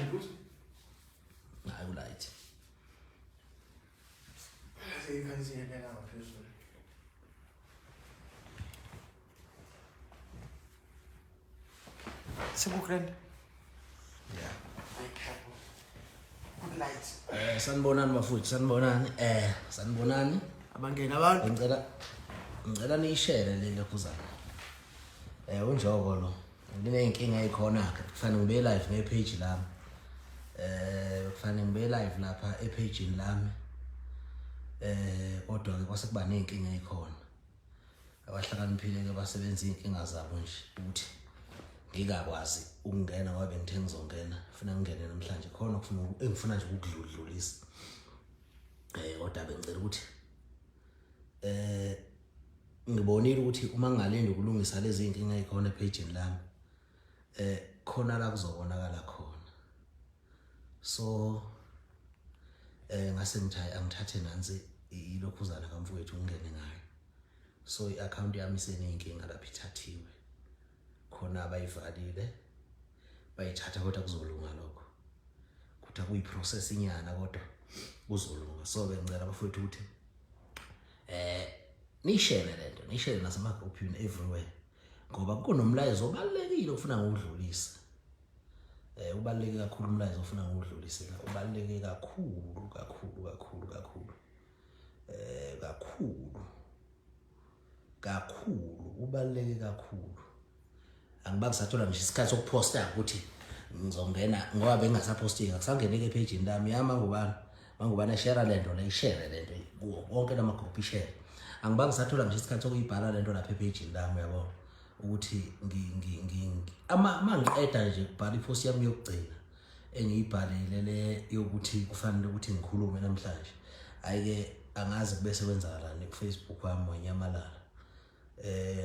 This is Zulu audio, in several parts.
Manje lutho. Hayi ulight. Seyikhansile la ngaphezulu. Sekugrand. Yeah. Good light. Sanibonani bafowethu, sanibonani. Sanibonani. Abangena abantu. Ngicela niyishere le lokhuzana. Unjoko lo. Ngineyinkinga ezikhona ke. Kufanele ngibe live ngepage lami. Kufanele ngibe live lapha epage lami. Kodwa ke kwase kuba nezinkinga ezikhona. Abahlakaniphile ke basebenza izinkinga zabo nje ukuthi ngingakwazi ukungena ngoba bengithe ngizongena, funa ngingene namhlanje khona kufuna engifuna nje ukudlulisa. Kodwa bengicela ukuthi ngibonile ukuthi uma ngingalindi ukulungisa lezi zinkinga ezikhona epage lami khona la kuzobonakala khona. So ngase ngithi hayi angithathe nansi ilokhuzana kamfowethu ngingene ngayo. So i-account yami iseneyinkinga lapha, ithathiwe khona abayivalile bayithatha, kodwa kuzolunga lokho, kodwa kuyi-process inyana, kodwa kuzolunga. So bengicela abafowethu ukuthi niyishere lento, niyishere nasemagruphini everywhere, ngoba kunomlayezo obalulekile ofuna ngokudlulisa. Ubaluleke kakhulu umlayezo ofuna ngokudlulise la, ubaluleke kakhulu kakhulu kakhulu kakhulu, kakhulu kakhulu, ubaluleke kakhulu. Angiba ngisathola ngisho isikhathi sokuposta ukuthi ngizongena, ngoba bengingasapostiki, akusangeneki ephejini lami. Ya mangubani, mangubani share lento le, share lento kuwo wonke lama group, share. Angiba ngisathola ngisho isikhathi sokuyibhala lento lapha ephejini lami, uyabona ukuthi ngi ama mangiqeda nje ukubhala ipost yami yokugcina engiyibhalile le yokuthi kufanele ukuthi ngikhulume namhlanje, ayike angazi kube sekwenzakalani ku Facebook wami, wanyamalala.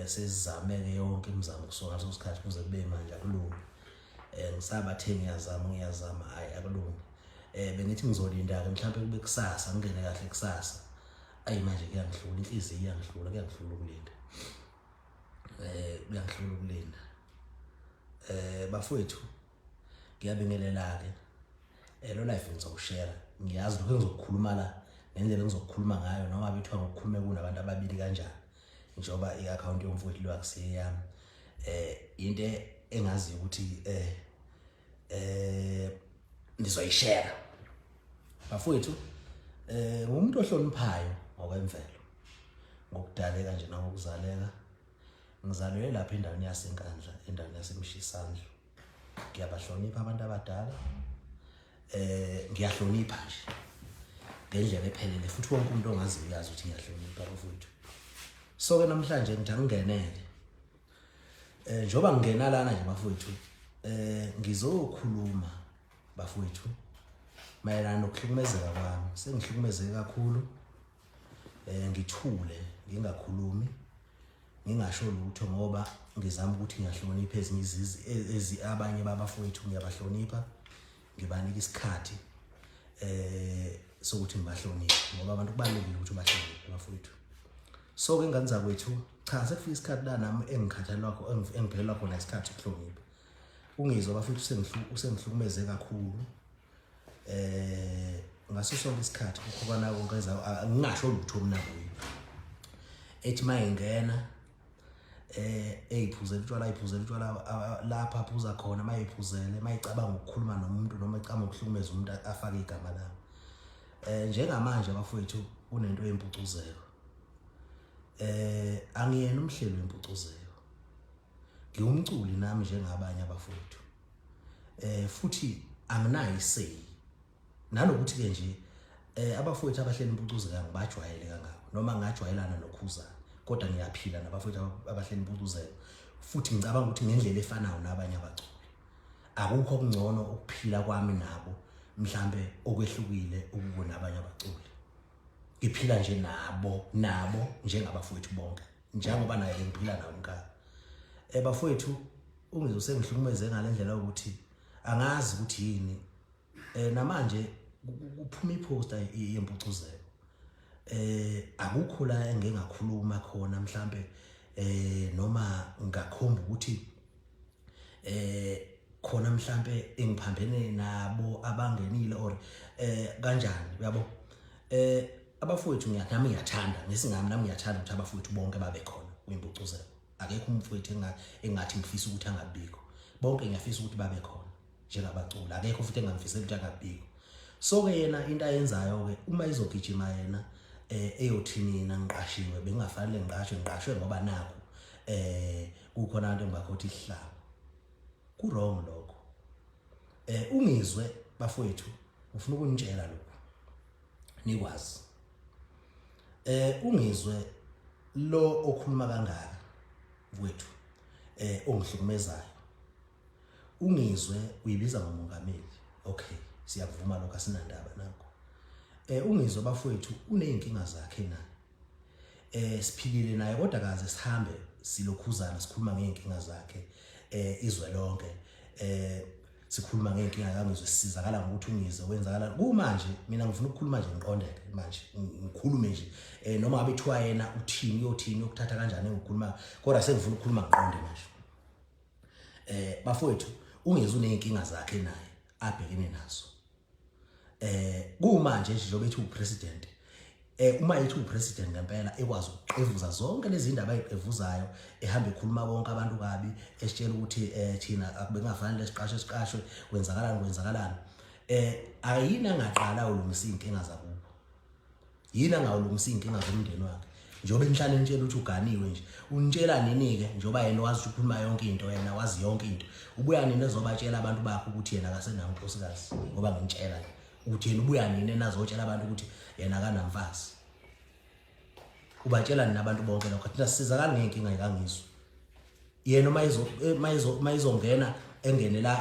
Sesizame ke yonke imizamo kusuka ngaleso sikhathi kuze kube manje, akulungi. Ngisabathe ngiyazama, hayi akulungi. Bengithi ngizolinda ke mhlawumbe kube kusasa, ngingene kahle kusasa. Ayi manje kuyangihlula, inhliziyo iyangihlula, kuyangihlula ukulinda. Kuyangihlula ukulinda. Bafowethu ngiyabingelela ke. Lo live ngizowushare. Ngiyazi lokho engizokukhuluma la ngendlela engizokukhuluma ngayo, noma bethiwa ngokukhulume kunabantu ababili kanjani, njengoba i-account yomfowethu lo akusiye yami. Into engaziyo ukuthi nizoyishare. Bafowethu, ngumuntu ohloniphayo ngokwemvelo, ngokudaleka nje nangokuzaleka. Ngizalelwe lapha endaweni yaseNkandla, endaweni yaseMshisandlu. Ngiyabahlonipha abantu abadala. Ngiyahlonipha nje ngendlela ephelele, futhi wonke umuntu ongaziyo uyazi ukuthi ngiyahlonipha bafowethu. So ke namhlanje ngithi angingenele. Njengoba ngingena lana nje bafowethu, ngizokhuluma bafowethu mayelana nokuhlukumezeka kwami. Sengihlukumezeke kakhulu. Ngithule ngingakhulumi, ngingasho lutho, ngoba ngizama ukuthi ngiyahlonipha ezinye izizi abanye babafowethu ngiyabahlonipha, ngibanika isikhathi sokuthi ngibahloniphe, ngoba abantu kubalulekile ukuthi ubahloniphe bafowethu. So ke ngane zakwethu, cha sekufika isikhathi la nami engikhathalelwa engiphelelwa khona isikhathi sokuhlonipha. Ungizwa bafowethu, usengihlukumeze kakhulu. Ngaso sonke isikhathi kukhokana konke ngingasho lutho mina kuye. Ethi mayengena eyiphuzela utshwala, ayiphuzela utshwala lapha aphuza khona, mayiphuzele mayicabanga ukukhuluma nomuntu noma ecabanga ukuhlukumeza umuntu afake igama lami. Njengamanje bafowethu kunento yempucuzeko. Angiyena umhleli wempucuzeko, ngiwumculi nami njengabanye abafowethu. Futhi anginayo isay nanokuthi ke nje abafowethu abahleli impucuzeko angibajwayele kangako, noma ngajwayelana nokhuzana, kodwa ngiyaphila nabafowethu abahleli impucuzeko, futhi ngicabanga ukuthi ngendlela efanayo nabanye abaculi. Akukho okungcono ukuphila kwami nabo mhlambe okwehlukile ukubo nabanye abaculi. Ngiphila nje nabo njengabafowethu bonke, njengoba naye ngiphila nawo umkhaya. Bafowethu, ungizwe usengihlukumeze ngalendlela yokuthi angazi ukuthi yini. Namanje kuphuma iposter yempucuzeko. Akukho la engingakhuluma khona mhlambe noma ngakhomba ukuthi Khona mhlambe engiphambene nabo abangenile or kanjani, uyabo? Abafowethu nami ngiyathanda ngesingami, nami ngiyathanda ukuthi abafowethu bonke babe khona kwimpucuzeko. Akekho umfowethu engathi ngifisa ukuthi angabikho. Bonke ngiyafisa ukuthi babe khona njengabaculi, akekho futhi engamfisela ukuthi angabikho. So ke yena into ayenzayo ke, uma izogijima yena eyothi mina ngiqashiwe, bengingafanele ngiqashwe, ngiqashwe ngoba nakho kukhona abantu engibakhothi isihlalo. Ku wrong lokho. Ungizwe bafowethu, ufuna ukunitshela lokhu nikwazi. Ungizwe lo okhuluma kangaka mfowethu, ongihlukumezayo, ungizwe uyibiza ngomongameli. Okay, siyakuvuma lokho, asinandaba nakho. Ungizwe bafowethu uneyinkinga zakhe naye. Siphilile naye kodwa kaze sihambe silokhuzana sikhuluma ngeyinkinga zakhe izwe lonke. Sikhuluma ngeyinkinga kaNgizwe, sisizakala ngokuthi uNgizwe wenzakala kumanje. Mina ngifuna ukukhuluma nje ngiqondeke manje, ngikhulume nje noma ngabe kuthiwa yena uthini, uyothini, uyokuthatha kanjani engikhuluma, kodwa sengifuna ukukhuluma ngiqonde manje. Bafowethu, uNgizwe uneyinkinga zakhe naye abhekene nazo. Kumanje nje njengoba ethi upresident, uma ethi upresident ngempela ekwazi ukuqevuza zonke lezi ndaba ayiqevuzayo, ehamba ekhuluma bonke abantu kabi, esitshela ukuthi thina akubengafanele siqashwe, siqashwe kwenzakalani, kwenzakalani, ayini angaqala ulungisa izinkinga zakubo? Yini angawulungisa iy'nkinga zomndeni wakhe njengoba enhlale entshela ukuthi uganiwe nje? Unitshela nini-ke njengoba yena wazi ukuthi ukhuluma yonke into, yena wazi yonke into? Ubuya nini ezobatshela abantu bakhe ukuthi yena akasenawo unkosikazi? Ngoba ngimtshela nje ukuthi yena ubuya nini enazotshela abantu ukuthi yena akanamfazi? Ubatshela nini abantu bonke lokho? Thina sisizakali ngey'nkinga yikaNgizwe. Yena uma izongena engene la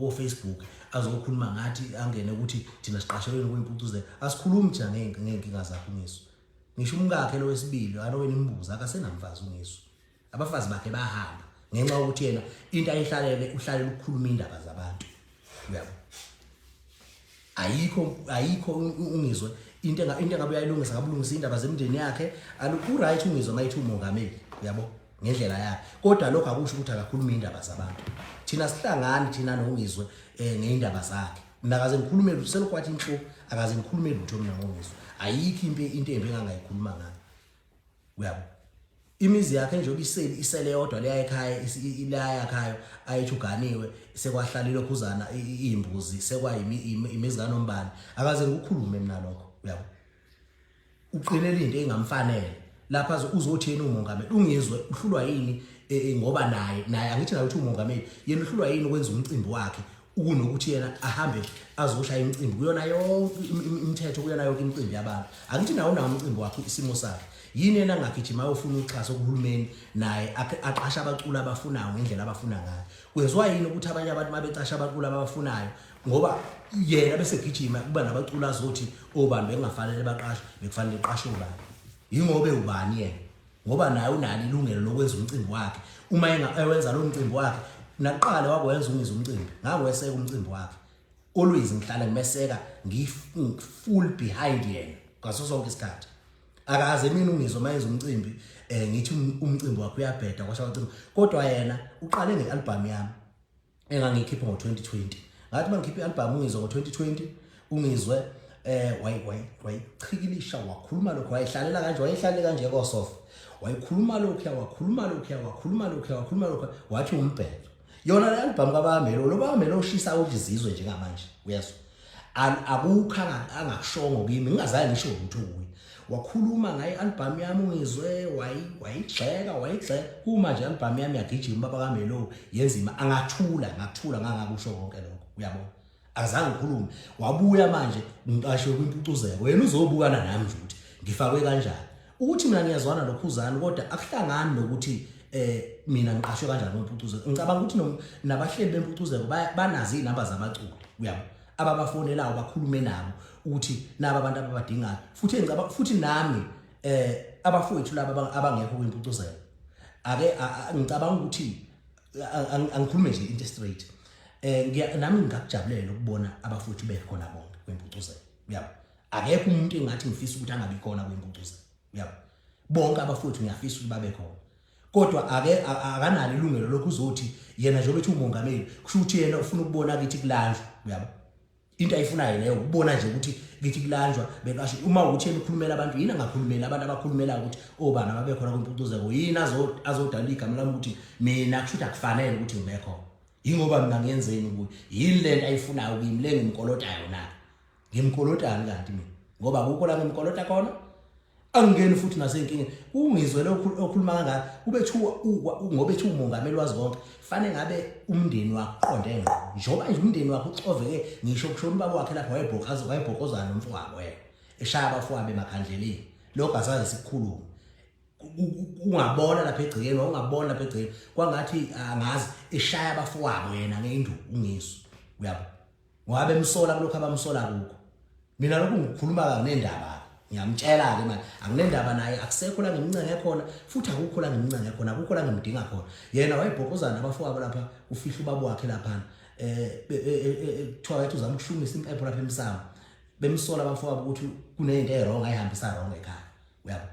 ko-Facebook azokhuluma ngathi, angene ukuthi thina siqashelweni kwimpucuzeko. Asikhulumi thina ngey'nkinga zakhe uNgizwe. Ngisho umkakhe lo wesibili aloke nimbuza, akasenamfazi uNgizwe. Abafazi bakhe bahamba ngenxa yokuthi yena into ayihlalele uhlalela ukukhuluma indaba zabantu, uyabo? Ayikho, ayikho uNgizwe into engabe uyayilungisa, ngabe ulungisa indaba zemndeni yakhe. Ku-right uNgizwe mayithi umongameli, uyabo, ngendlela yakhe, kodwa lokho akusho ukuthi akakhuluma indaba zabantu. Thina sihlangani thina noNgizwe ngeyindaba zakhe. Mina akaze ngikhulume lutho, selokhu wathi inhlo akaze ngikhulume lutho mina ngoNgizwe. Ayikho impi into embi engangayikhuluma ngayo, uyabo? Imizi yakhe njengoba iseli isele yodwa leya ekhaya, leya yakhayo ayithi uganiwe, sekwahlala ilokhuzana iy'mbuzi, sekwayimizi kanombani. Akaze ngikukhulume mina lokho, uyabo? Uqinela into engamfanele lapha. Uzothi yena umongameli, uNgizwe uhlulwa yini? Ngoba naye angithi naye uthi umongameli, yena uhlulwa yini ukwenza umcimbi wakhe kunokuthi yena ahambe azoshaya imicimbi kuyona yonke imithetho, kuyona yonke imicimbi yabantu? Angithi nawe unawo umcimbi wakhe, isimo sakhe yini? Yena angagijima ayofuna uxhaso kuhulumeni naye aqashe abaculi abafunayo ngendlela abafuna ngayo. Kwenziwa yini ukuthi abanye abantu mabecasha abaculi ababafunayo, ngoba yena bese gijima kuba nabaculi azothi obani bekungafanele baqashwe, bekufanele qashwe ubani? Yingobe ubani yena? Ngoba naye unalo ilungelo lokwenza umcimbi wakhe. Uma ewenza lo mcimbi wakhe, naqala wakwenza uNgizwe umcimbi, ngaweseka umcimbi wakhe. Always ngihlala ngimeseka, ngi-full behind yena ngaso sonke isikhathi. Akaze mina uNgizwe uma yenza umcimbi ngithi umcimbi wakhe uyabheda, kwasha kwacima. Kodwa yena uqale nge-album yami engangiyikhipha ngo-2020. Ngathi uma ngikhipha i-album uNgizwe ngo-2020, uNgizwe wayichikilisha, wakhuluma lokho, wayihlalela kanje, wayihlale kanje kosofa, wayikhuluma lokhu, wakhuluma lokhu, wakhuluma lokhu, wakhuluma lokhu, wathi umbhedo yona le album kaBamelo lo Bamelo oshisa udla izizwe njengamanje, uyezwa? Akukho angakushongo kimi ngingazange ngisho lutho kuye. Wakhuluma ngaye i-album yami uNgizwe, wayigxeka, wayigxeka. Kumanje i-album yami yagijima, baba kaMelo yenzima. Angathula, ngakuthula, ngangakusho konke lokho, uyabona? Azange ngikhulume. Wabuya manje, ngiqashwe kwimpucuzeko, wena uzobukana nami nje ukuthi ngifakwe kanjani, ukuthi mina ngiyazwana noKhuzani, kodwa akuhlangani nokuthi mina ngiqashwe kanjani kwimpucuzeko. Ngicabanga ukuthi nabahleli bempucuzeko banazo iy'namba zabaculi, uyabo, ababafonelayo bakhulume nabo ukuthi naba abantu ababadingayo. Futhi ngicabanga futhi nami abafowethu laba abangekho kwimpucuzeko, ake ngicabanga ukuthi angikhulume nje into straight, nami ngingakujabulela ukubona abafowethu bekhona bonke kwimpucuzeko, uyabo? Akekho umuntu engathi ngifisa ukuthi angabi khona kwimpucuzeko, uyabo? Bonke abafowethu ngiyafisa ukuthi babe khona. Kodwa ake akanalo ilungelo lokhu uzothi yena njengoba ethi umongameli kusho ukuthi yena ufuna ukubona kithi kulanjwa uyabo. Into ayifunayo leyo ukubona nje ukuthi kithi kulanjwa bekasho uma ukuthi yena ukhulumela abantu yini angakhulumeli abantu abakhulumela ukuthi obani ababe khona kwimpucuzeko yini azodala igama lami ukuthi mina kusho ukuthi akufanele ukuthi ngibe khona. Yingoba mina ngiyenzeni kuye? Yini lento ayifunayo kimi le ngimkolotayo na? Ngimkolotani kanti mina? Ngoba akukho la ngimkolota khona. Angingeni futhi nasenkingeni. Ungizwe lo okhuluma kangaka ubethuwa ngoba ethi umongameli wazi konke. Fanele ngabe umndeni waqonde ngqo. Njengoba nje umndeni wakhe uxoveke ngisho kushona ubaba wakhe lapho wayebhokaza wayebhokozana nomfowabo yena. Eshaya abafowabo emakhandleleni. Lokho asaze sikukhulume. Ungabona lapha egcekeni ungabona lapha egcekeni kwangathi angazi eshaya abafowabo yena ngenduku ungizwe uyabo ngoba bemsola kulokho abamsola kukho mina lokhu ngikhuluma kanginendaba ngiyamtshela ke manje anginendaba naye akusekho la ngimncenge khona futhi akukho la ngimncenge khona akukho la ngimdinga khona yena wayebhokozana nabafowabo lapha ufihla ubaba wakhe lapha eh, eh, eh, kuthiwa wayethi uzama ukushumisa impepho lapha emsamo bemsola abafowabo ukuthi kunento e-wrong ayihambisa wrong ekhaya uyabo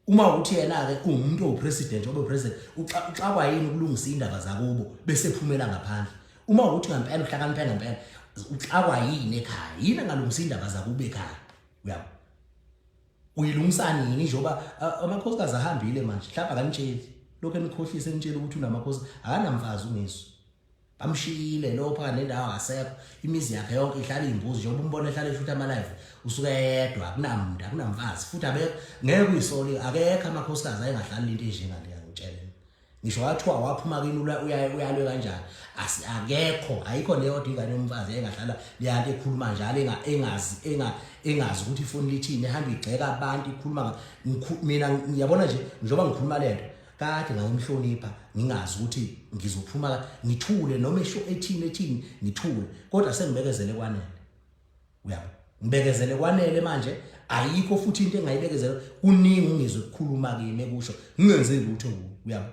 Uma ukuthi yena-ke uwumuntu owupresident obe president uxakwa yini ukulungisa indaba zakubo bese ephumela ngaphandle. Uma ukuthi ngempela uhlakaniphe ngempela uxakwa yini ekhaya? Yini angalungisa indaba zakubo ekhaya? Uyabo? Uyilungisa nini njengoba amakhosikazi ahambile manje mhlawumbe akanitsheli lokho enikhohlise enitshela ukuthi unamakhosi akanamfazi ungizwe. Bamshiyile lo phakathi nendawo akasekho imizi yakhe yonke ihlala iy'mbuzi njengoba umbona ehlala eshutha ama-live usuke yedwa akunamuntu akunamfazi futhi abekho ngeke uyisole akekho amakhosikazi ayengahlali into enjengaleya ngitshele ngisho wathiwa waphuma kini uyalwe kanjani akekho ayikho leyodwa ingane yomfazi engahlala leyanto ekhuluma njalo engazi engazi ukuthi ifoni lithini ehamba igxeka abantu ikhuluma mina ngiyabona nje njengoba ngikhuluma lento kade ngangimhlonipha ngingazi ukuthi ngizophuma ngithule noma esho ethini ethini ngithule kodwa sengibekezele kwanele uyabo ngibekezele kwanele manje ayikho futhi into engayibekezela kuningi ungizwe kukhuluma kimi ekusho ngingenze lutho uyabo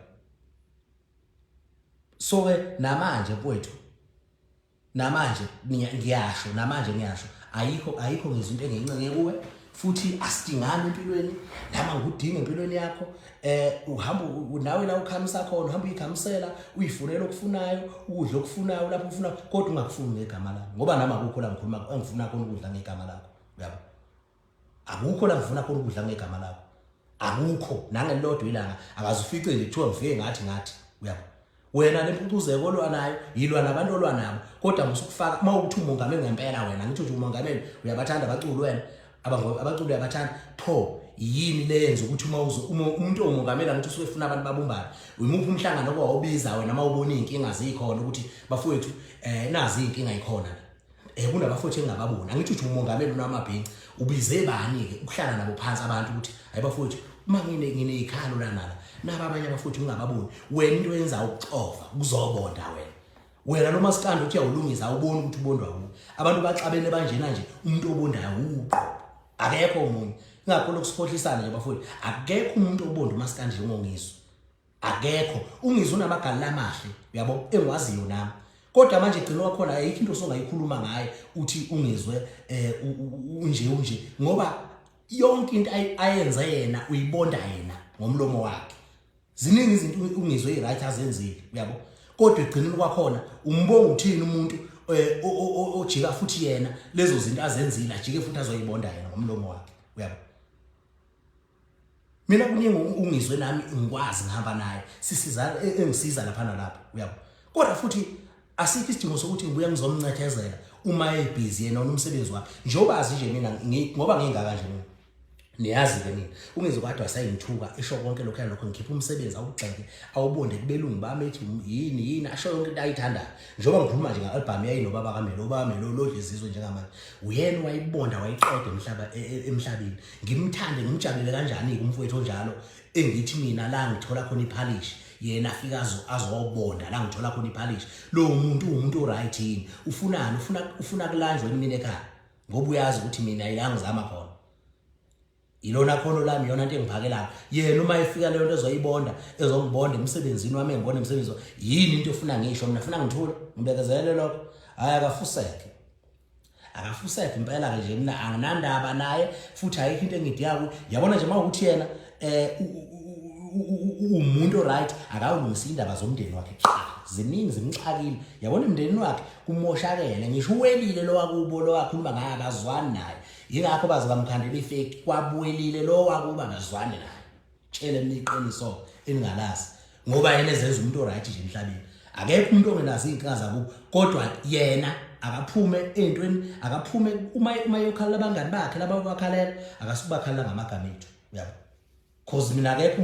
so ke namanje mfowethu namanje ngiyasho namanje ngiyasho ayikho ayikho ngizwe into engiyincenge kuwe futhi asidingani empilweni nami angikudingi empilweni yakho eh uhamba nawe la ukhamisa khona uhamba uyikhamisela uyifunela okufunayo ukudla okufunayo lapho ufuna kodwa ungakufuni ngegama lami ngoba nami akukho la ngikhuluma engifuna khona ukudla ngegama lakho uyabo akukho la ngifuna khona ukudla ngegama lakho akukho nangelilodwa ilanga akazufice nje kuthiwa ngifike ngathi ngathi uyabo wena lempucuzeko olwa nayo yilwa nabantu olwa nabo kodwa musukufaka uma ukuthi umongameli ngempela wena ngithi uthi umongameli uyabathanda abaculi wena abaculi uyabathanda pho yini leyenza ukuthi uma uzo umuntu omongameli angithi usuke efuna abantu babumbane uyimuphi umhlangano okwawubiza wena uma ubona izinkinga zikhona ukuthi bafowethu eh nazi izinkinga ikhona eh kunabafowethu engingababoni angithi uthi umongameli unamabhinci ubize bani ke ukuhlala nabo phansi abantu ukuthi hayi bafowethu uma ngine nginezikhalo la nala naba abanye abafowethu ngingababoni wena into yenza ukuxova kuzobonda wena wena lo masikandi uthi uyawulungisa awuboni ukuthi ubondwa wuwe abantu baxabene banjena nje umuntu obondayo uqobo akekho omunye ingakho lokusikhohlisana nje bafowethu akekho umuntu obonda umasikandi njengongizwe akekho ungizwe unamagalelo amahle uyabo engiwaziyo nami kodwa manje gcina wakhona ayikho into osongayikhuluma ngaye uthi ungizwe eh unje unje ngoba yonke into ayenze yena uyibonda yena ngomlomo wakhe ziningi izinto ungizwe i-right azenzile uyabo kodwa egcineni kwakhona umbonga uthini umuntu eh, ojika futhi yena lezo zinto azenzile ajike futhi azoyibonda yena ngomlomo wakhe uyabo mina kuningi ungizwe nami ngikwazi ngihamba naye sisiza e, engisiza lapha nalapha uyabo kodwa futhi asikho isidingo sokuthi ngibuye ngizomncethezela uma ebhizi yena umsebenzi wakhe njengoba azi nje mina ngoba ngingaka nje mina niyazi ke nina ungizwe kodwa sayingithuka esho konke lokho lokho ngikhipha umsebenzi awugxeke awubonde kubelungu bami ethi yini yini asho yonke into ayithandayo njengoba ngikhuluma nje nge-albhamu yayinobaba kamelo ubaba kamelo lodla izizwe njengamanje uyena wayibonda wayiqeda emhlaba e, e, emhlabeni ngimthande ngimjabulele kanjani-ke umfowethu onjalo engithi mina la ngithola khona iphalishi yena afika azobonda la ngithola khona iphalishi lowo muntu uwumuntu oright yini ufunani ufuna ufuna kulanjwe mina ekhaya ngoba uyazi ukuthi mina ila ngizama khona ilona khono lami iyona nto engiphakelayo yena uma efika leyo nto ezoyibonda ezongibonda emsebenzini wami engibona emsebenzini yini into efuna ngisho mina funa ngithule ngibekezele lokho hhayi akafuseke akafuseke impela ke nje mina anginandaba naye futhi ayikho into engidiyako yabona nje mawukuthi yena eh Umuntu right akawulungisa indaba zomndeni wakhe kuqala. Ziningi zimxakile. Yabona emndenini wakhe kumoshakele ngisho uwelile lo wakubo lo wakhuluma ngaye abazwani naye. Yingakho baze bamkhandela ifake kwabuwelile lo wakubo abazwani naye. Tshele mina iqiniso eningalazi ngoba yena ezenza umuntu oright nje emhlabeni. Akekho umuntu ongenazo izinkinga zakubo kodwa yena akaphume entweni akaphume uma eyokhalela abangani bakhe laba abakhalela akasukubakhalela ngamagama ethu uyabo cause mina akekho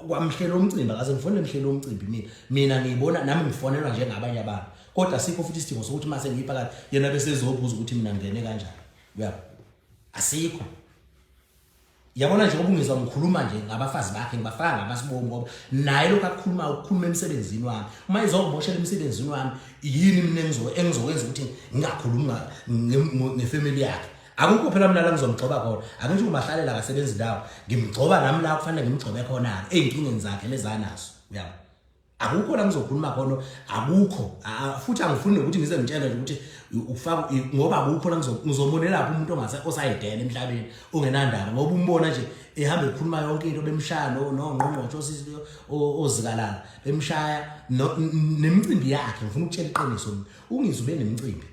kwamhlela umcimbi akaze ngifonele mhlela umcimbi mina ngiyibona nami ngifonelwa njengabanye abantu kodwa sikho futhi isidingo sokuthi mase ngiyiphakathi yena bese ezobuza ukuthi mina ngene kanjani uyabo asikho yabona nje ngoba ungizwa ngikhuluma nje ngabafazi bakhe ngibafaka ngabasibomu ngoba naye lokhu akukhuluma ukukhuluma emsebenzini wami uma izongiboshela emsebenzini wami yini mina engizokwenza ukuthi ngingakhulumi ngefamily yakhe akukho phela mina la ngizomgcoba khona angisho umahlalela akasebenzi ndawo ngimgcoba nami la kufanele ngimgcobe khona-ke ey'nkingeni zakhe lezanazo uyabo akukho la ngizokhuluma khona akukho futhi angifuni nokuthi ngize ngitshele nje ukuthi ufaka ngoba akukho la ngizomonelaphi umuntu ongase osayidela emhlabeni ongenandaba ngoba umbona nje ehamba ekhuluma yonke into bemshaya nongqongqoshe osisi ozikalala bemshaya nemicimbi yakhe ngifuna ukutshela iqiniso mina ungizwe ube nemicimbi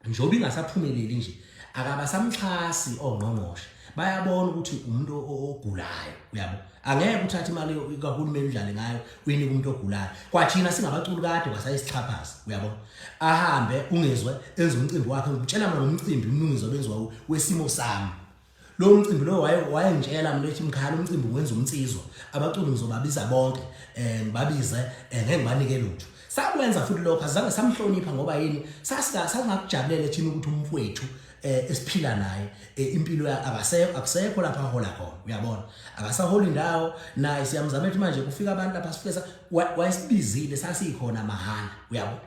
njengoba ingasaphumeleli nje akabasamxhasi ongqongqoshe bayabona ukuthi umuntu ogulayo uyabo angeke uthathe imali kahulumeni udlale ngayo uyinike umuntu ogulayo kwathina singabaculi kade kwasayisixhaphaza uyabo ahambe ungezwe enze umcimbi wakhe ngikutshela mina ngomcimbi umlungiso benziwa wesimo sami Lo mcimbi lo waye wayengitshela mina ethi mkhaya umcimbi wenza umnsizwa abaculi ngizobabiza bonke eh ngibabize eh, ngeke ngibanike lutho. Sakwenza futhi lokho azange samhlonipha ngoba yini sasika sasingakujabulela thina ukuthi umfowethu eh esiphila naye eh, impilo yakhe akasekho akusekho lapha ahola khona uyabona akasaholi indawo naye siyamzama ethi manje kufika abantu lapha sifike wayesibizile sasikhona mahhala uyabona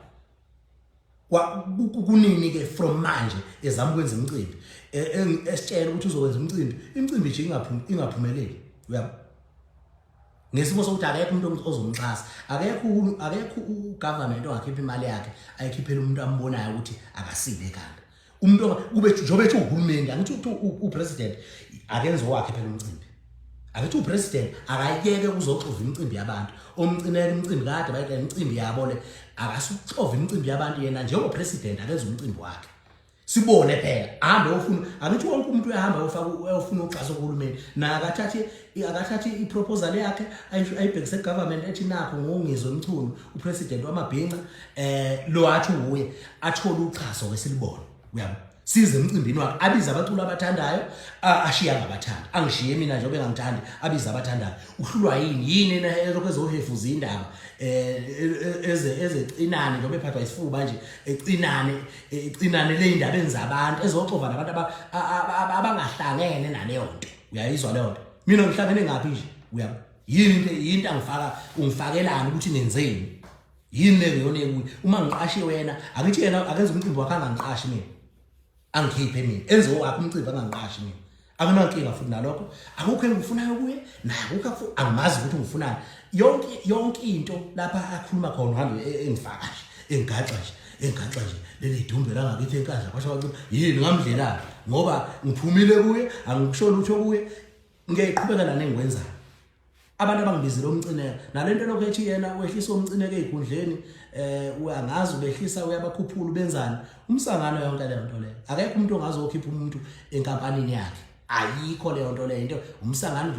kunini ke from manje ezama ukwenza imicimbi e, esitshela ukuthi uzokwenza umcimbi imicimbi nje ingaphumeleli uyabo ngesimo sokuthi akekho umuntu ozomxhasa akekho akekho ugovernment ongakhipha imali yakhe ayikhiphele umuntu ambonayo ukuthi akasile ekhanda umuntu kube njengoba ethi uhulumeni angithi uthi upresident akenze owakhe phela umcimbi angithi upresident akayeke uzoxova imicimbi yabantu omcinela imicimbi kade bayeka imicimbi yabo le akasuxova imicimbi yabantu yena njengopresident akenze umcimbi wakhe sibone phela ahambe ofuna angithi wonke umuntu uyahamba uyofaka uyofuna uxhaso kuhulumeni naye akathathe akathathe iproposal yakhe ayibhekise government ethi nakho ngongizwe mchunu upresident wamabhinca eh lo athi nguye athole uxhaso ke silibone uyabo size emcimbini wakhe abize abaculi abathandayo ashiye angabathandi angishiye mina njengoba engangithandi abize abathandayo uhlulwa yini yini ena elokhu ezohefuza indaba eh eze ezecinane njengoba ephathwa isifuba nje ecinane ecinane le indaba enzabantu ezoxova nabantu abangahlangene naleyo nto uyayizwa leyo nto mina ngihlangene ngaphi nje uyabo yini into yinto angifaka ungifakelani ukuthi ngenzeni yini le ngiyona ekuyi uma ngiqashe wena angithi yena akenze umcimbi wakhe angangiqashi mina angikhiphe mina enze owakhe umcimbi angangiqashi mina akunankinga futhi nalokho akukho engikufunayo kuye naye akukho angimazi ukuthi ngifunani yonke yonke into lapha akhuluma khona uhambe e, engifaka nje engigaxa nje engigaxa nje leli dumbe la ngakithi enkandla kwasho kwathi yini ngamdlelana ngoba ngiphumile kuye angikusho lutho kuye ngiyayiqhubeka nane engikwenzayo abantu abangibizile umcineka nalento lokho ethi yena wehlisa umcineka ezikhundleni eh uyangazi ubehlisa uyabakhuphula ubenzani umsangano yonke leyo nto leyo akekho umuntu ongazi okhipha umuntu enkampanini yakhe ayikho leyo nto leyo into umsangano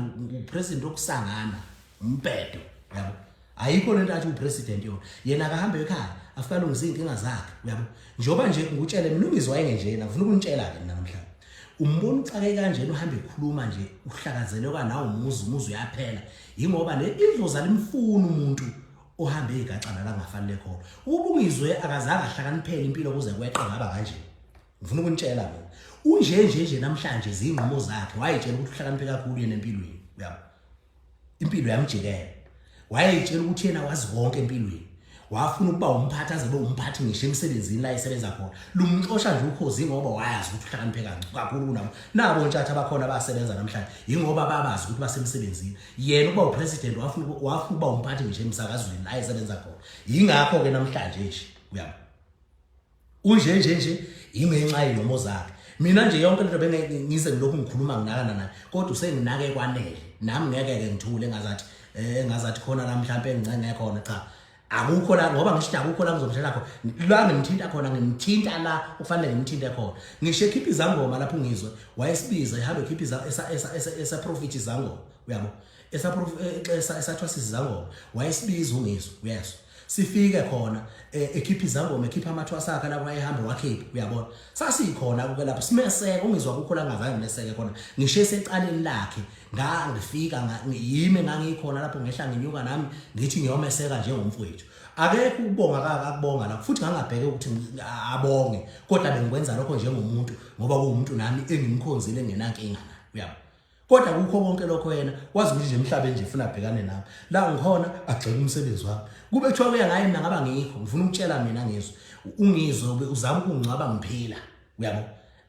upresident okusangana umbhedo yabo ayikho lento athi upresident yona yena akahambe ekhaya afike alungise izinkinga zakhe uyabo njengoba nje ngikutshele mina ungizwa wayengenjena ngifuna ukunitshela ke mina namhlanje umbona uxake kanjena uhambe ekhuluma nje uhlakazelwe kwanawo umuzi umuzi uyaphela yingoba le idlozi alimfuni umuntu ohambe egaxana la ngafanele khona ukuba ungizwe akazange ahlakaniphele impilo kuze kweqe ngaba kanje ngifuna ukunitshela mina unje nje nje namhlanje zingqumo zakhe wayetshela ukuthi uhlakaniphe kakhulu yena empilweni uyabo impilo yamjikela wayeyitshela ukuthi yena wazi konke empilweni wafuna ukuba umphathi aze be umphathi ngisho emsebenzini la esebenza khona lumxosha nje ukhozi ngoba wayazi ukuthi uhlakaniphe kakhulu kunabo nabo ntshatha abakhona abasebenza namhlanje yingoba babazi ukuthi basemsebenzini yena ukuba upresident wafuna wafuna ukuba umphathi ngisho emsakazweni la esebenza khona yingakho ke namhlanje nje uyabo unje nje nje ingenxa yenomo zakhe Mina nje yonke lento benge ngize ngilokhu ngikhuluma nginakana naye, kodwa usenginake kwanele. Nami ngeke ke ngithule ngazathi ngazathi khona la mhlambe engincenge khona. Cha, akukho la, ngoba ngisho akukho la ngizomtshela khona. La ngimthinta khona, ngimthinta la kufanele ngimthinte khona. Ngisho ekhipha izangoma lapho, ungizwe wayesibiza ehambe ekhipha esa esa esa esa prophet izangoma, uyabo, esa esa esathwasisa izangoma, wayesibiza ungizwe, uyezwa, sifike khona ekhipha izangoma, ekhipha amathwasa akhe lapho ayehamba wakhipha, uyabona. Sasikhona ke lapho simeseke ungizwa, kukho la ngazange ngimeseke khona. Ngisho esecaleni lakhe ngangifika, yimi ngangikhona lapho, ngehla nginyuka nami ngithi ngiyomeseka njengomfowethu. Akekho ukubonga akakubonga lapho, futhi ngangabheke ukuthi abonge, kodwa bengikwenza lokho njengomuntu ngoba kuwumuntu nami engimkhonzile, engenankinga naye, uyabo. Kodwa kukho konke lokho yena wazi ukuthi nje emhlabeni nje ufuna abhekane nami la ngikhona, agxeke umsebenzi wami. Kube kuthiwa kuya ngaye mina ngaba ngikho. Ngifuna ukutshela mina ngizwe, ungizwe uzama ukungcwaba ngiphila, uyabo,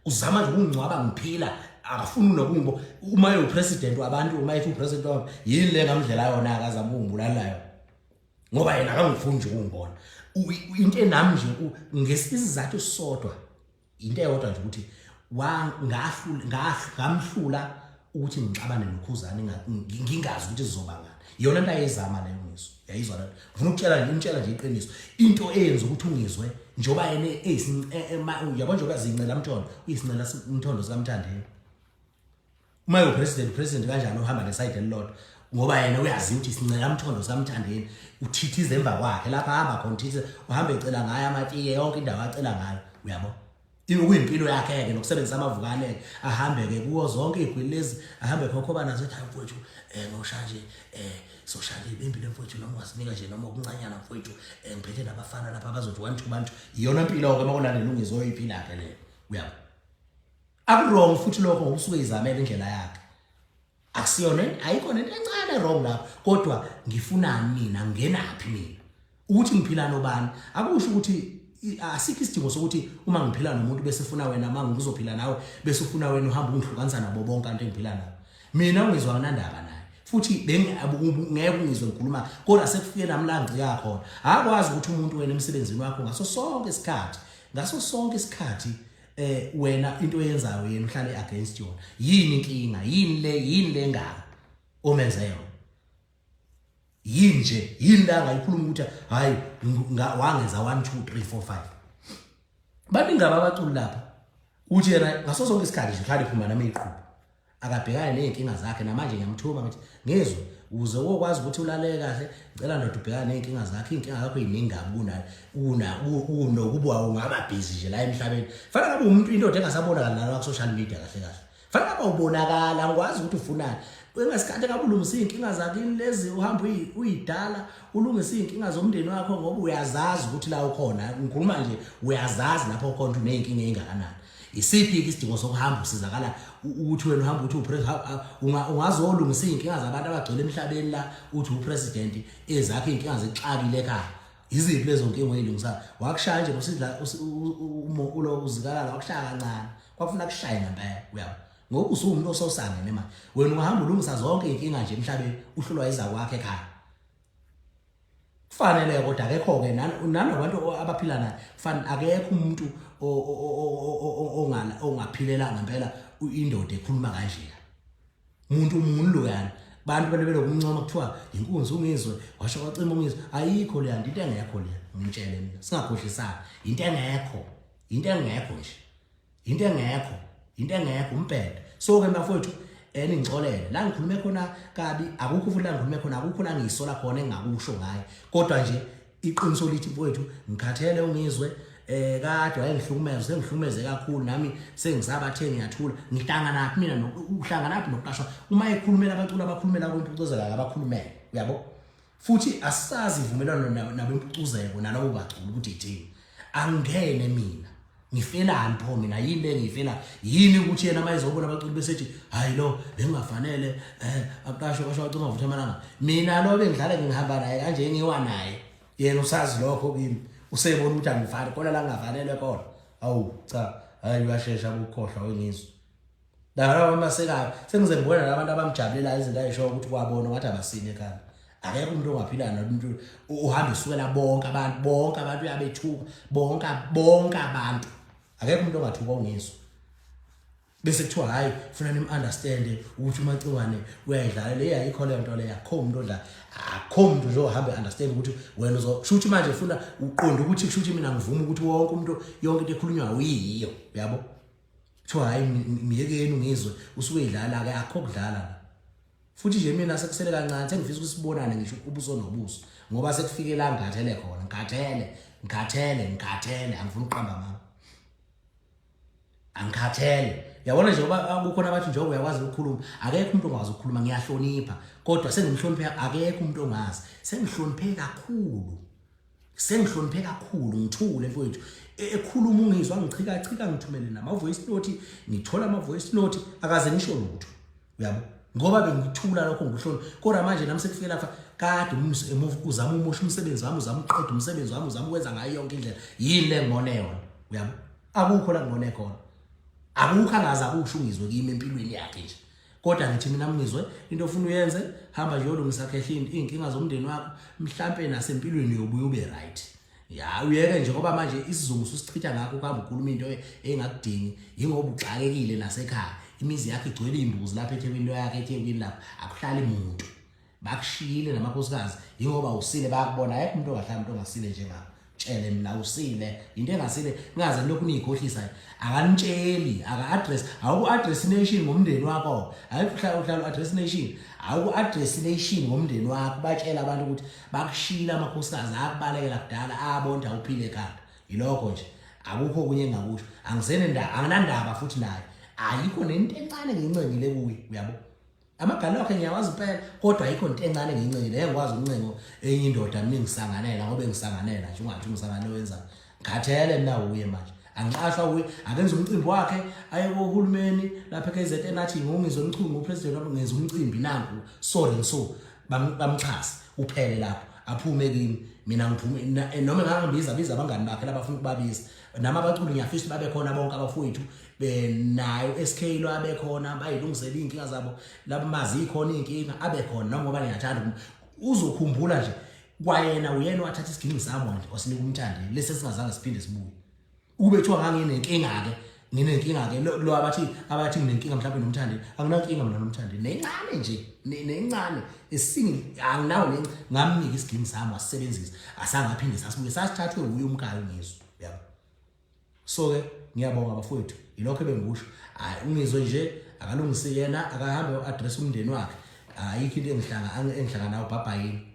uzama nje ukungcwaba ngiphila, akafuni nokungibo. Uma ewu-president wabantu, uma ethi u-president wabantu, yini le ngamdlela yona akazama ukungibulala yona? Ngoba yena akangifuni nje ukungibona. Into enami nje ngesizathu sisodwa, into eyodwa nje, ukuthi ngamhlula ukuthi ngixabane noKhuzani, ngingazi ukuthi sizoba ngani. Iyona into ayezama leyo, ngizwe, yayizwa lento. Ngifuna ukutshela nje, imtshela nje iqiniso, into eyenza ukuthi ungizwe njengoba yena uyabo, njengoba zincela mthondo, uyisincela umthondo sikaMthandeni. Uma ewu-president, president kanjani uhamba nge-side elilodwa? Ngoba yena uyazi ukuthi isincela mthondo sikaMthandeni, uthithiza emva kwakhe lapha ahamba khona, uthithiza, uhamba ecela ngayo amatiye, yonke indawo acela ngayo, uyabo. Kuyimpilo yakhe-ke nokusebenzisa amavukane-ke, ahambe-ke kuwo zonke iy'gwili lezi, ahambe khokhoba nazo, ethi hayi mfowethu, ngosha nje, soshaya nje ibimbi lemfowethu, noma ungasinika nje noma okuncanyana mfowethu, ngiphethe nabafana lapha abazothi one two bantu. Iyona mpilo-ke uma kulandela ungizwe oyiphila-ke leyo, uyabo. Aku-wrong futhi lokho ngoba usuke izamela indlela yakhe, akusiyona, ayikho nento encane wrong lapho. Kodwa ngifunani mina? Ngingenaphi mina ukuthi ngiphila nobani? Akusho ukuthi asikho isidingo sokuthi uma ngiphila nomuntu bese funa wena, uma ngizophila nawe bese ufuna wena uhamba ungihlukanisa nabo bonke abantu engiphila nabo. Mina ungizwa nginandaba naye, futhi bengeke ungizwe ngikhuluma, kodwa sekufike nami la ngicika khona. Akwazi ukuthi umuntu wena emsebenzini wakho ngaso sonke isikhathi, ngaso sonke isikhathi wena into oyenzayo yena uhlale against yona. Yini inkinga? Yini le, yini le ngaka omenze yona? Yini nje, yini la angayikhuluma ukuthi hayi wangenza 1 2 3 4 5? Baningi abaculi lapha uthi yena ngaso sonke isikhathi nje uhlale ephuma nami iqhubu, akabhekane ney'nkinga zakhe. Namanje ngiyamthuma ngithi ngizwe, ukuze ukwazi ukuthi ulalele kahle, ngicela ndoda ubhekane ney'nkinga zakho. Iy'nkinga zakho y'ningi kabi kunokuba ungaba busy nje la emhlabeni. Fanele ngabe umuntu, indoda engasabonakali nala ku-social media kahle kahle, fanele ngabe ubonakala, ngikwazi ukuthi ufunani. Engasikhathi ngabe ulungisa iy'nkinga zakini lezi, uhambe uyidala, ulungise iy'nkinga zomndeni wakho, ngoba uyazazi ukuthi la ukhona, ngikhuluma nje, uyazazi lapho ukhona ukuthi uney'nkinga ey'ngakanani. Isiphi-ke isidingo sokuhamba usizakala ukuthi wena uhamba uthi ungazolungisa iy'nkinga zabantu abagcwele emhlabeni la, uthi u-president, ezakho iy'nkinga zixakile ekhaya? Yiziphi lezo nkinga oyilungisayo? Wakushaya nje nosidla ulo uzikalala, wakushaya kancane, kwakufuna kushaye ngempela, uyabo, ngoba usuwumuntu ososangene manje. Wena ungahamba ulungisa zonke iy'nkinga nje emhlabeni, uhlulwa izakwakho ekhaya. Kufanele, kodwa akekho-ke nanobantu abaphila naye, kufanele akekho umuntu ongaphilela ngempela indoda ekhuluma kanjeya. Umuntu umuntu loyana, bantu bele belokumncoma, kuthiwa inkunzi ungizwe, washo kwacima ungizwe. Ayikho leya nto, into engekho leya, ngimtshele mina, singakhohlisani, into engekho, into engekho nje, into engekho, into engekho, umbhedo. So ke bafowethu, ningixolele la ngikhulume khona kabi, akukho futhi la ngikhulume khona, akukho la ngiyisola khona engingakusho ngaye, kodwa nje iqiniso lithi mfowethu ngikhathele ungizwe. Kade wayengihlukumeza, sengihlukumeze kakhulu nami, sengisabathe ngiyathula. Ngihlanganaphi mina uhlanganaphi nokuqashwa? Uma ekhulumela abaculi abakhulumela kwimpucuzeko, abakhulumele, uyabo. Futhi asazi ivumelwano nabempucuzeko nalabo baculi ukuthi ithini. Angene mina ngifelani pho mina? Yini le ngiyifela? Yini ukuthi yena uma ezobona abaculi besethi hayi lo bengingafanele aqashwe, kwasho wacima vutha amalanga. Mina lo bengidlala ngihamba naye kanje, ngiwa naye, yena usazi lokho kimi, usebona ukuthi angifani khona la ngingafanele khona. Awu cha, hayi, uyashesha ukukhohlwa wengizwe laba amasekayo. Sengize ngibona labantu abamjabulelayo izinto ayisho ukuthi kwabona ngathi abasine ekhanda. Akekho umuntu ongaphila nomuntu uhamba esukela bonke abantu, bonke abantu uyabethuka, bonke bonke abantu. Akekho umuntu ongathuka ungizwe. Bese kuthiwa hayi, funa nim-understande ukuthi uMaciwane uyayidlala le. Ayikho leyo nto leyo, akukho umuntu odla, akukho umuntu nje ohambe understand ukuthi wena uzosho ukuthi manje funa uqonde ukuthi kusho ukuthi mina ngivuma ukuthi wonke umuntu, yonke into ekhulunywayo uyiyo, uyabo. Kuthiwa hayi, miyekeni ngizwe usuke idlala-ke, akukho kudlala la. Futhi nje mina sekusele kancane, sengifisa ukuthi sibonane ngisho ubuso nobuso, ngoba sekufike la ngikhathele khona, ngikhathele, ngikhathele, ngikhathele, angifuni ukuqamba mama, angikhathele. Yabona nje ngoba kukhona abathi njengoba uyakwazi ukukhuluma, akekho umuntu ongakwazi ukukhuluma. Ngiyahlonipha, kodwa sengimhloniphe, akekho umuntu ongazi, sengihloniphe kakhulu, sengihloniphe kakhulu, ngithule mfowethu. Ekhuluma ungizwa ngichika chika, ngithumele nama voice note, ngithola ama voice note, akaze ngisho lutho, uyabo, ngoba bengithula lokho ngikuhloni. Kodwa manje nami sekufike lapha kade uzama umosha umsebenzi wami, uzama uqeda umsebenzi wami, uzama ukwenza ngayo yonke indlela. Yini le ngibone yona, uyabo? Akukho la ngibone khona, akukho angaze akusho ungizwe kimi empilweni yakhe nje. Kodwa ngithi mina, mngizwe, into ofuna uyenze, hamba nje uyolungisa khehle iy'nkinga zomndeni wakho, mhlampe nasempilweni uyobuye ube right. Ya, uyeke nje, ngoba manje isizungu ususichitha ngakho ukuhamba ukhuluma into engakudingi, yingoba uxakekile nasekhaya. Imizi yakho igcwele iy'mbuzi lapha eThekwini, into yakhe eThekwini lapho akuhlali muntu, bakushiyile namakhosikazi, yingoba usile, bayakubona. Ayekho umuntu ongahlali umuntu ongasile njengabo. Tshele mina, usile into engasile, ningaze lokhu niyikhohlisa. Akanitsheli, aka-address, awuku-address nation ngomndeni wakho, ayikho uhlala u-address nation, awuku-address nation ngomndeni wakho. Batshela abantu ukuthi bakushiyile amakhosikazi, akubalekela kudala, abonda uphile ekhanda. Yilokho nje, akukho okunye engingakusho. Angisenendaba, anginandaba futhi naye, ayikho nento encane ngiyincengile kuye, uyabo. Amagama akhe ngiyawazi impela, kodwa ayikho into encane engiyincengile. Ngeke ngikwazi ukuncengo enye indoda mina ngisanganela, ngoba ngisanganela nje, ungathi ungisanganele wenzani. Ngikhathele mina uye manje, angiqashwa kuye, akenza umcimbi wakhe, aye kohulumeni lapha e-KZN, athi ngungizwe Mchunu, upresident wabo, ngenza umcimbi nanku, sorry and so bamxhase, uphele lapho, aphume kimi. Mina ngiphume noma engangibiza, biza abangani bakhe labafuna ukubabiza, nami abaculi ngiyafisa babe khona bonke abafowethu nayo SK lo abe khona, bayilungisele iy'nkinga zabo labo, mazi ikhona iy'nkinga, abe khona noma ngoba ngiyathanda uzokhumbula nje kwayena, uyena wathatha isiginci sami nje wasinika uMthandeni lesi esingazange siphinde sibuye. Ukube kuthiwa nganginenkinga-ke, nginenkinga-ke lo abathi nginenkinga mhlawumbe noMthandeni, anginankinga mina noMthandeni nencane nje, nencane esingi anginawo, ngamnika isiginci sami wasisebenzisa, asangaphinde sasibuye, sasithathwe wuye umkayo ngizwe, yabo. So-ke ngiyabonga bafowethu, yilokho ebengikusho. Hayi, ungizwe nje akalungisi yena, akahambe u-address umndeni wakhe, ayikho into engihlanga nawo. Bhabhayini.